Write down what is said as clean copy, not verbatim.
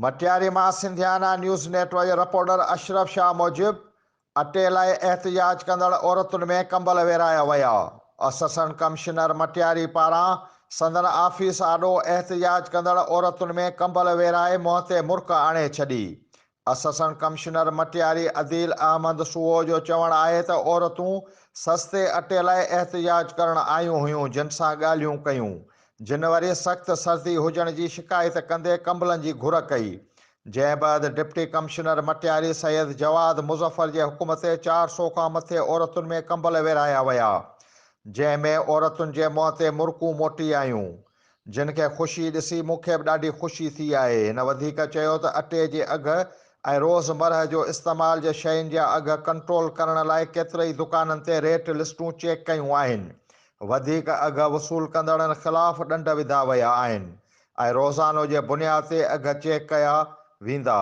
مٽياري مان Sindhiana news net work جي reporter Ashraf Shah موجب اٽي لاء احتجاج ڪندڙ عورتن ۾ ڪمبل ورهايا ويا. اسسٽنٽ ڪمشنر مٽياري پاران سندن آفيس آڏو احتجاج ڪندڙ عورتن ۾ ڪمبل ورهائي منهن تي مرڪ آڻي ڇڏي. اسسٽنٽ ڪمشنر مٽياري عديل احمد سوهو جو چوڻ آهي ته عورتون سستي اٽي لاء احتجاج ڪرڻ آيون هيون جن سان ڳالهيون ڪيون جن وري سخت سردي هجڻ جي شڪايت ڪندي ڪمبلن جي گهر ڪئي جنهن بعد ڊپٽي ڪمشنر مٽياري سيد جواد مظفر جي حڪم تي 400 کان مٿي عورتن ۾ ڪمبل ورهايا ويا جنهن ۾ عورتن جي منهن تي مرڪون موٽي آيون. جن کي خوشي ڏسي مون کي به ڏاڍي خوشي ٿي آهي. هن وڌيڪ چيو ته اٽي جي اگهه ۽ روز مرهه جو استعمال جي شين جا اگهه ڪنٽرول ڪرڻ لاء ڪيترئي دڪانن تي ريٽ لسٽون چيڪ ڪيون آهن، وڌيڪ اگهه وصول ڪندڙن خلاف ڏنڊ وڌا ويا آهن ۽ روزانو جي بنياد تي اگهه چيڪ ڪيا ويندا.